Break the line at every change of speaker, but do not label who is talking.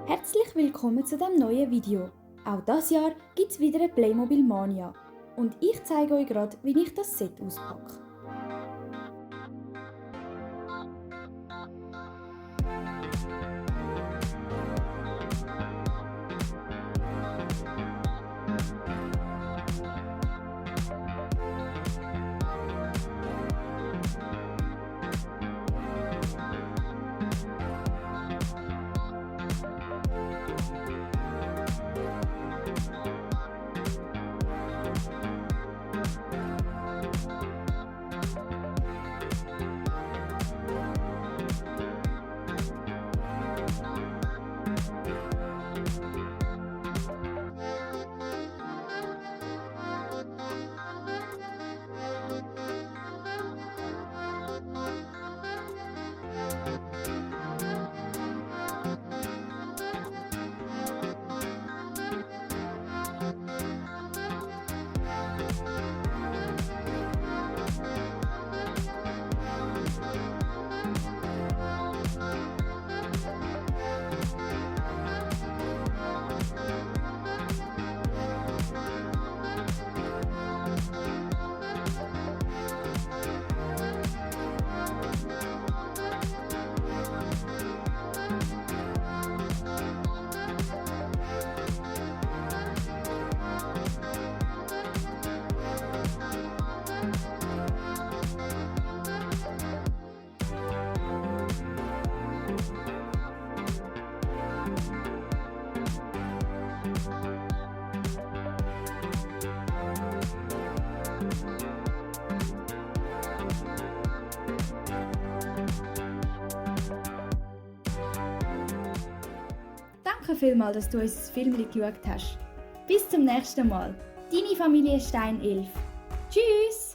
Herzlich willkommen zu diesem neuen Video. Auch dieses Jahr gibt es wieder eine Playmobil Mania. Und ich zeige euch gerade, wie ich das Set auspacke. Danke vielmals, dass du unser Film geschaut hast. Bis zum nächsten Mal. Deine Familie Stein 11. Tschüss!